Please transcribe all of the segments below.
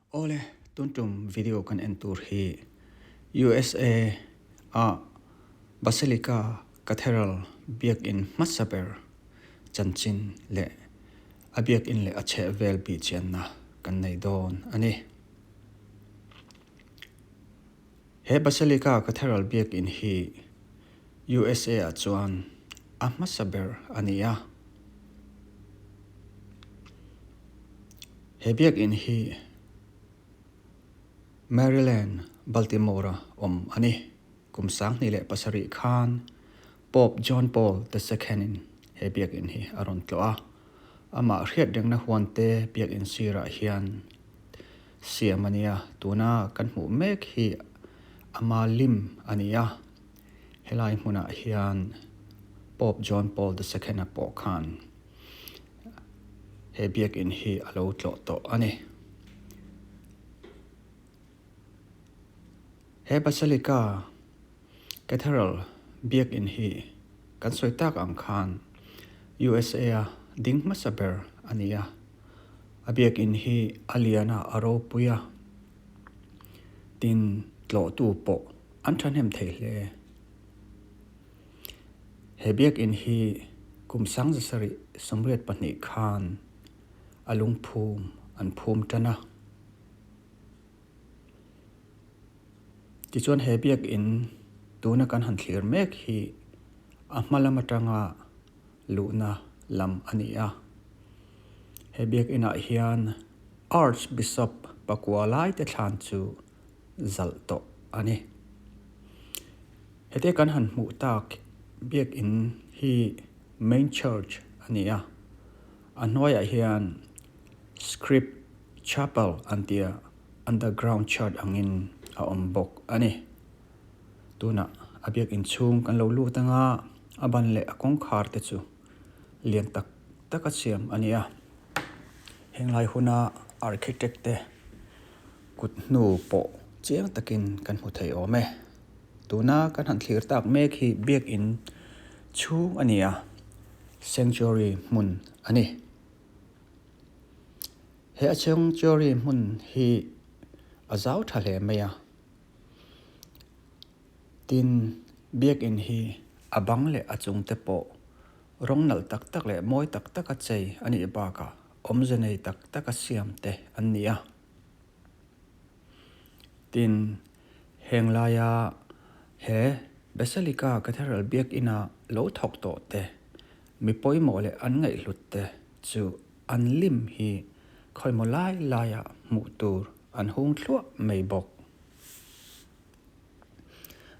Awle, tun tum video kan en tur hi USA a Basilica Cathedral biakin hmasa ber chanchin leh a biakin leh a chhehvel bihchianna kan nei dawn a ni. He Basilica Cathedral biakin hi USA ah chuan a hmasa ber a ni a. He biakinn hi Maryland, Baltimore-a awm a ni. Kum 2007 khan Pope John Paul the Second-in he biakinn hi a rawn tlawh a. Amah hriat rengna huante biakinn sirah hian siam a ni a, tuna kan hmuh mek hi ama lim a ni a. Helai hmunah hian Pope John Paul the Second-a pawh khan He biakinn hi a lo tlawh tawh a ni. He Basilica Cathedral biakinn hi kan sawi tak ang khan USA a ding hmasa ber a ni a. A biakinn hi a lian a, a ropui a, tin tlawhtu pawh an thahnem thei hle. He biakinn hi kum 1782 khan a lungphum an phum tan a. Tichuan he biakinn tuna kan han thlir mek hi a hma lam atanga luhna lam a ni a. He biakinnah hian Archbishop pakua laite thlan chu zalh tawh a ni. Hete kan han hmuh tak biakinn hi main church a ni a, a hnuaiah hian script chapel an tia underground church angin a awm bawk a ni. Tunah a biakinn chhung kan lo lut anga a ban leh a kawngkhar te chu lian tak tak a siam a ni a, henglai huna architect te Kut hnu pawh chiang takin kan hmu thei awm e. Tuna kan han thlir tak mek hi biakinn chhung a ni a, sanctuary hmun a ni. He a sanctuary hmun hi a zau tha hle mai a. Tin, biakinn hi a bang leh a chung te pawh rawng nalh tak tak leh mawi tak taka chei a nih bakah awmze nei tak taka siam te an ni a. Tin, heng laia he Basilica Cathedral biakina lo thawk tawh te, mi pawimawh leh an ngaihhlut te chu an lim hi khawimaw lai laiah hmuh tur an hung thluah mai bawk.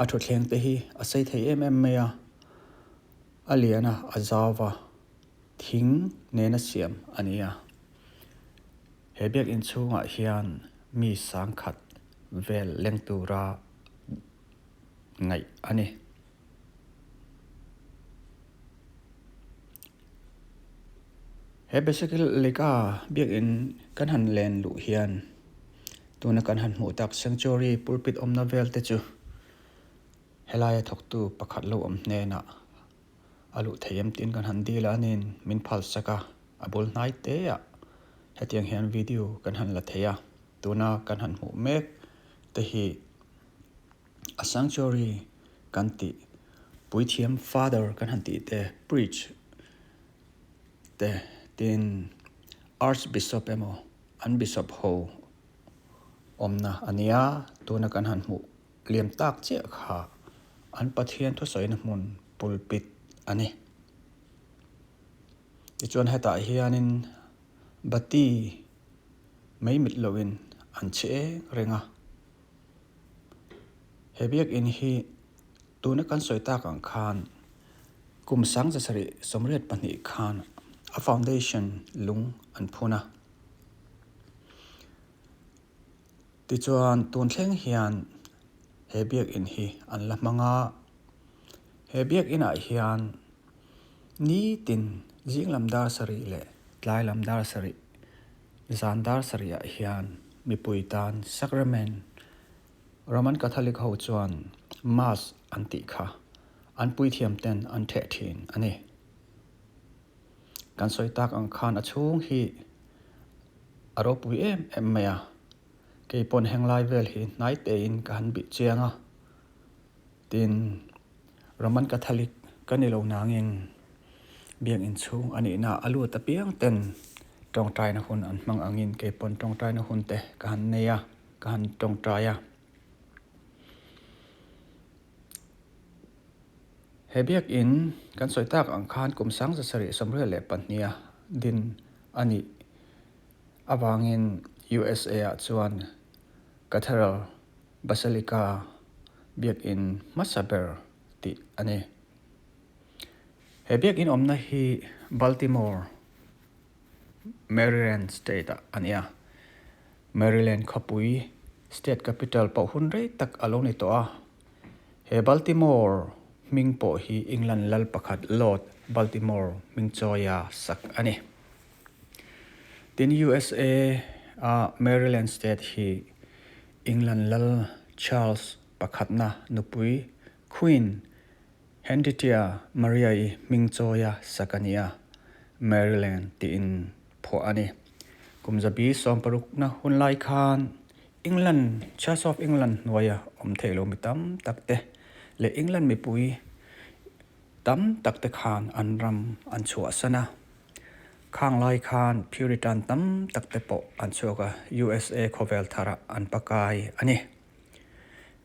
A thutthleng te hi a sei thei em em mai a, a lian a, a zau va, thing nena siam a ni a. He biakinn chhungah hian mi sangkhat vel leng tura ngaih a ni. He Basilica biakinn kan han len luh hian tuna kan han hmuh tak sanctuary pulpit awmna vel te chu helaia thawktu pakhat lo awm hnenah A luh thei em tiin kan han dil a aniin min phal sak a, a bul hnai te ah hetiang hian video kan han la thei a, tuna kan han hmuh mek te hi a sanctuary kan tih puithiam father kan han tih te preach te tin archbishop emaw an bishop ho awmna a nia tuna kan han hmuh Liam tak chiah kha an Pathian thusawina hmun pulpit a ni. Tichuan hetah hianin bati mai mit loin an chhe eng reng a. He biakinn hi tuna kan sawi tak ang khan kum 1782 khan a foundation lung an phun a. Tichuan, tun thleng hian he biakinn hi an la hmang a. He biakinnah hian nitin zing lam dar sarih leh tlai lam dar sarih, zan dar sarihah hian mipui tan sacrament, Roman Catholic ho chuan Mass an tih kha an puithiam ten an theh thin a ni. Kan sawi tak ang khan a chhung hi a ropui em em mai a. Kei pawn henglai vel hi hnai tein ka han bih chiang a, tin Roman Catholic ka ni lo nangin biakinn chhung a nihna a lut apiang ten tawngtaina hun an hmang angin kei pawn tawngtaina hun te ka han nei a, ka han tawngtai a. He biakinn kan sawi tak ang khan kum 1772 a din a nih avangin USA ah chuan Cathedral Basilica biakinn hmasa ber tih a ni. He biakinn awmna hi Baltimore, Maryland state ah a ni a. Maryland khawpui state capital pawh hun rei tak a lo ni tawh a. He Baltimore hming pawh hi England lal pakhat Lord Baltimore hming chawia sak a ni. Tin, USA a Maryland state hi England lal Charles pakhatna nupui Queen Henrietta Maria-i hming chawia sak a ni a, Maryland tiin phuah a ni. Kum zabi sawmparukna hun lai khan England, Church of England hnuaia awm theih lo mi tam tak te leh England mipui tam tak te khan an ram an chhuahsan a. Khang lai khan Puritan tam tak te pawh an chhuak a, USA khawvel tharah an pakai a ni.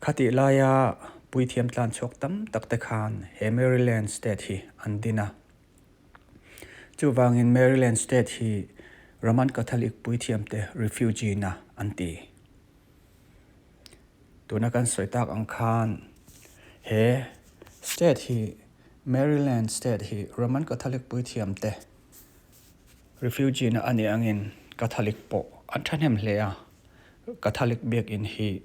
Khatih laia puithiam tlan chhuak tam tak te khan he Maryland state hi an din a. Chuvangin Maryland State hi Roman Catholic puithiamte refugee na an ti. Tuna kan sawi tak ang khan he state hi Maryland State hi Roman Catholic puithiamte refugee na a nih angin Catholic pawh an thahnem hle a. Catholic biakinn hi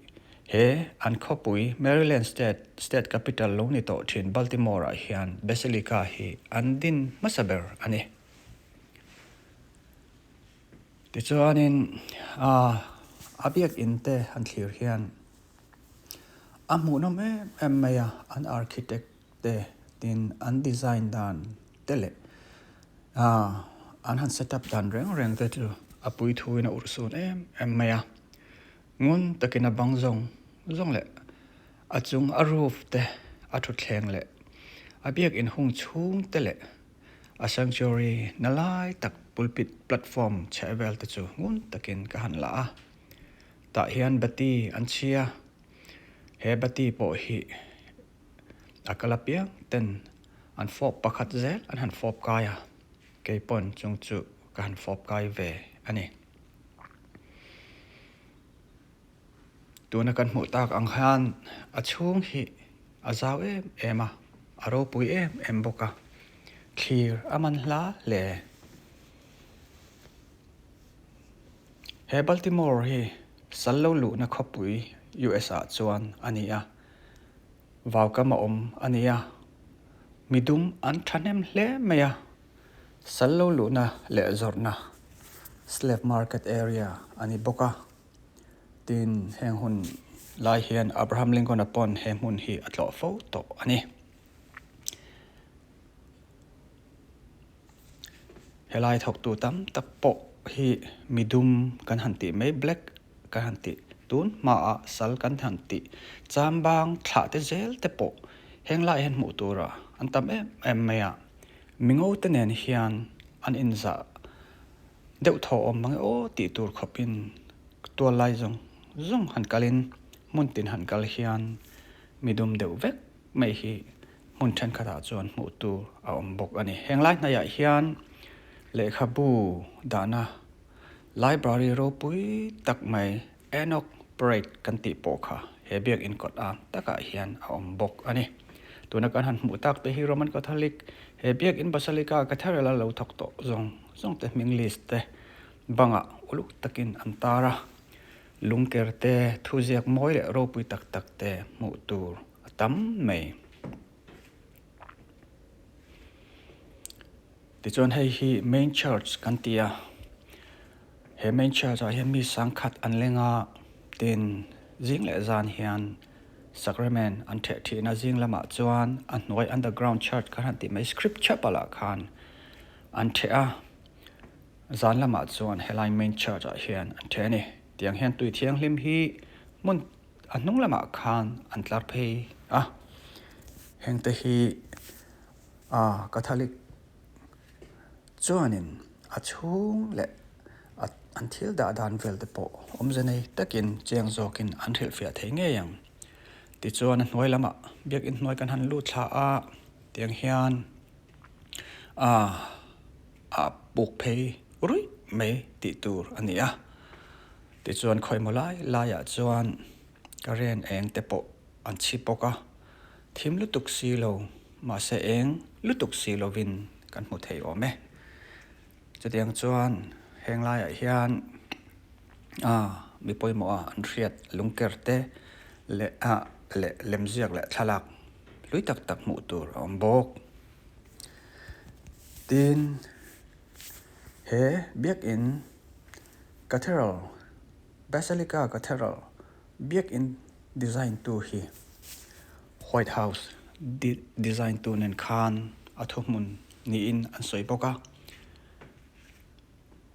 he an khawpui Maryland State, state capital lo ni tawh thin Baltimore ah hian Basilica hi an din hmasa ber a ni. Tichuanin a biakinn te han thlir hian a hmuhnawm em em mai a, an architect te tin an design dan te leh an han set up dan reng reng te chu a pui thuin a urhsun em em mai a, ngun takin a bang zawng zawng leh a chung a roof te a thutthleng leh a biakin hung chhung te leh a sanctuary na lai tak pulpit platform chheh vel te chu ngun takin ka han la a, tah hian bati an chhia he bati pawh hi. A kal apiang ten an fawp pakhat zel an han fawp kai a, kei pawn chung chu ka han fawp kai ve a ni. Tuna kan hmuh tak ang hian a chhung hi a zau em em a, a ropui em em bawk a, thlir a man hla hle. He Baltimore hi sal lo luhna khawpui US ah chuan a ni a. Vaukam a awm a ni a, midum an thahnem hle mai a, sal lo luhna leh zawrhna slave market area a ni bawk a, tin heng hun lai hian Abraham Lincoln-a pawn he hmun hi a tlawh fo tawh a ni. Helai thawktu tam tak pawh hi midum kan han tih mai black kan han tih tun hmaah sal kan han tih chambang thlah te zel te pawh heng lai hian hmuh tura an tam em em mai a mingo te nen hian an inzah deuh thaw awm mang e aw tih tur khawpin tual lai zawng zawng han kalin hmun tin han kal hian midum deuh vek mai hi hmun thenkhatah chuan hmuh tur a awm bawk a ni. Heng lai hnaiah hian lehkhabu dahna library ropui tak mai Enoch Parade kan tih pawh kha he biakinn kawt ang takah hian a awm bawk a ni. Tuna kan han hmuh tak te hi Roman Catholic he biakinn Basilica Cathedral a lo thawk tawh zawng zawng te hming list te bangah uluk takin an tar a, lungker te thuziak mawi leh ropui tak tak te hmuh tur a tam mai. Tichuan hei hi main church kan ti a, he main church ah hian mi sangkhat an leng a, tin zing leh zan hian sacrament an theh thin a, zing lamah chuan a hnuai underground church kan han tih mai script chapel ah khan an theh a, zan lamah chuan helai main church ah hian an theh a ni. Tiang hian tui thianghlim hi hmun a hnung lamah khan an tlar phei a, hengte hi ah Catholic chuanin a chhung leh an thil dah dan vel te pawh awmze nei takin chiang zawkin an hrilhfiah thei ngei ang. Tichuan a hnuai lamah biakinn hnuai kan han lut thla a, tiang hian ah a puk phei ruih mai tih tur a ni a. Tichuan khawimaw lai laiah chuan current eng te pawh an chhi bawk a, thim lutuk si lo mahse eng lutuk si lovin kan hmu thei awm e. Chutiang chuan heng laiah hian ah mi pawimawh a an hriat lungker te leh ah leh lemziak leh thlalak hlui tak tak hmuh tur a awm bawk. Tin, he biakin Cathedral, Basilica Cathedral biakin design tu hi White House design tu nen khan a thuhmun niin an sawi bawk a.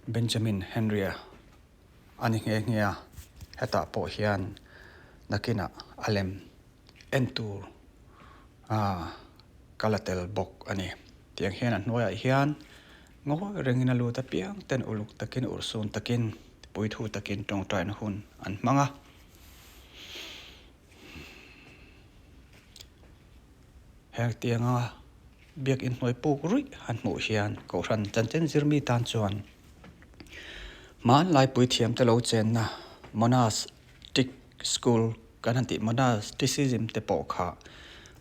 Benjamin Henry-a a ni nghe nghe a, hetah pawh hian nakinah a lem en tur ka la tel bawk a ni. Tiang hian a hnuaiah hian ngawi rengin a lut apiang ten uluk takin urhsun takin puithu takin tawngtaina hun an hmang a. Hengtianga biakinn hnuai puk ruih han hmuh hian Kohhran chanchin zirmi tan chuan hmanlai puithiamte lo chenna monastic school kan han tih monasticism te pawh kha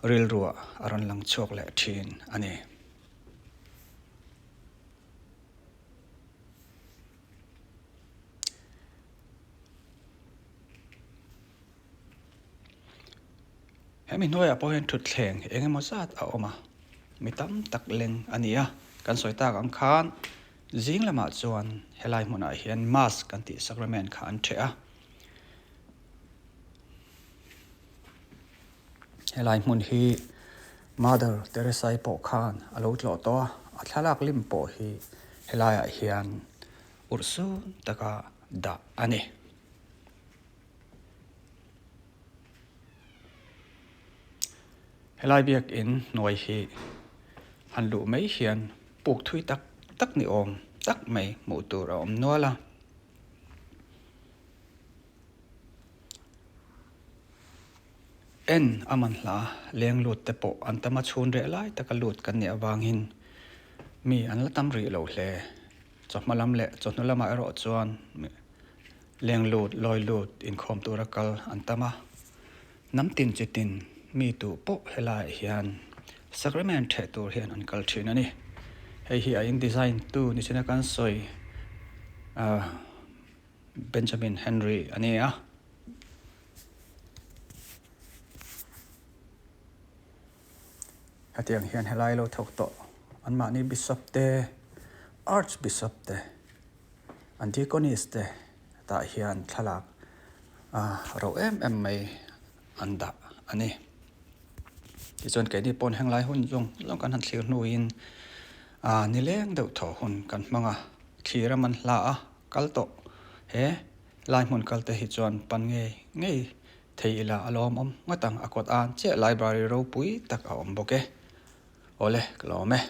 rilruah a rawn lang chhuak leh thin a ni. Hemi hnuaiah pawh hian thutthleng eng emaw zat a awm a, mi tam tak leng a ni a, kan sawi tak ang khan zing lamah chuan helai hmunah hian mass kan tih sacrament kha an ṭheh a. Helai hmun hi Mother Teresa-i pawh khan a lo tlawh tawh a, a thlalak lim pawh hi helaiah hian urhsun taka dah a ni. Helai biakin hnuai hi han luh mai hian puk thui tak tak ni awm tak mai hmuh tur a awm nual a. En a man hla leng lut te pawh an tam a chhun reh lai taka lut kan nih avangin mi an la tam rih lo hle. Chawhma lam leh chawhnu lamah erawh chuan leng lut, lawi lut inkhawm tura kal an tam a. Hnam tin chi tin mi tu pawh helaiah hian sacrament theh tur hian an kal thin a ni. Hei hi a in design tu ni china kan sawi Benjamin Henry a ni a. Hetiang hian helai lo thawk tawh anmahni bishop te, archbishop te, an deaconess te tah hian thlalak ro em em mai an dah a ni. Tichuan keini pawn henglai hun zawng zawng kan han thlir hnuin nileng deuh thaw hun kan hmang a, thlir a man hla a kal tawh he lai hmun kal te hi chuan pan ngei ngei thei ila a lawmawm ngawt ang a kawt an chiah library ropui tak a awm bawk e. Awle ka lawm e.